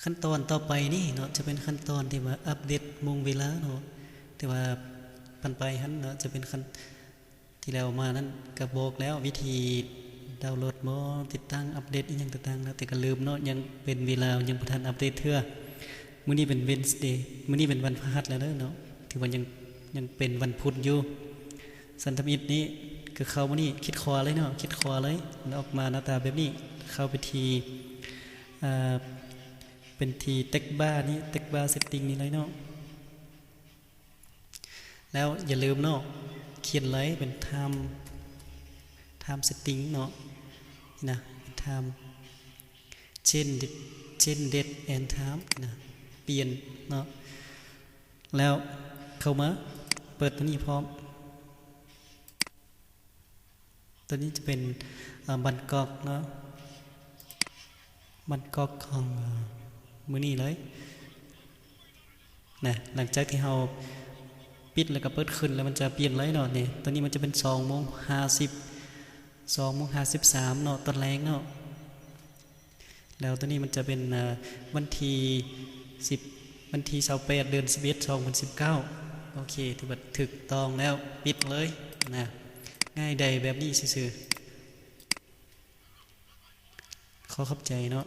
ຂັ້ນຕອນຕໍ່ໄປນີ້ເນາະ ຈະເປັນຂັ້ນຕອນທີ່ວ່າອັບເດດໂມງເວລາເນາະ ທີ່ວ່າຜ່ານໄປຫັ້ນເນາະ ຈະເປັນຂັ້ນ ທີ່ແລ້ວມານັ້ນກໍບອກແລ້ວ ວິທີດາວໂຫຼດໝໍ ຕິດຕັ້ງ ອັບເດດອີ່ຫຍັງຕ່າງໆ ແລ້ວແຕ່ກໍລືມເນາະ ຍັງເປັນເວລາ ຍັງບໍ່ທັນອັບເດດເທື່ອ. ມື້ນີ້ເປັນ Wednesday ມື້ນີ້ເປັນວັນພະຫັດແລ້ວເດີເນາະ ຖືວ່າຍັງ ຍັງເປັນວັນພຸດຢູ່. ສັນທຳອິດນີ້ກໍເຂົ້າມານີ້ ຄລິກຂວາເລີຍເນາະ ຄລິກຂວາເລີຍ ແລ້ວອອກມາໜ້າຕາແບບນີ້ ເຂົ້າໄປທີ່ ເອີ ເປັນທີ່ text bar ນີ້ text bar setting ນີ້ເລີຍເນາະ. ແລ້ວຢ່າລືມເນາະ ຂຽນເລີຍເປັນ time time setting ເນາະ ນີ້ນະ time change change date and time ນີ້ນະ ປ່ຽນເນາະ. ແລ້ວເຂົ້າມາເປີດຕົວນີ້ພ້ອມ. ຕົວນີ້ຈະເປັນ ເອີ ບັນກອກເນາະ ບັນກອກຂອງ ເອີ ມື້ນີ້ເລີຍນະ. ຫຼັງຈາກທີ່ເຮົາປິດແລ້ວກໍເປີດຂຶ້ນ ແລ້ວມັນຈະປ່ຽນເລີຍເນາະ. ນີ້ ຕົວນີ້ມັນຈະເປັນສອງໂມງຫ້າສິບ ສອງໂມງຫ້າສິບສາມເນາະ ຕອນແລງເນາະ. ແລ້ວຕົວນີ້ມັນຈະເປັນ ເອີ ວັນທີສິບ ວັນທີຊາວແປດ ເດືອນສິບເອັດ ສອງພັນສິບເກົ້າ. ໂອເຄ ຖືວ່າຖືກຕ້ອງແລ້ວ ປິດເລີຍນະ. ງ່າຍດາຍແບບນີ້ຊື່ໆ. ຂໍຂອບໃຈເນາະ.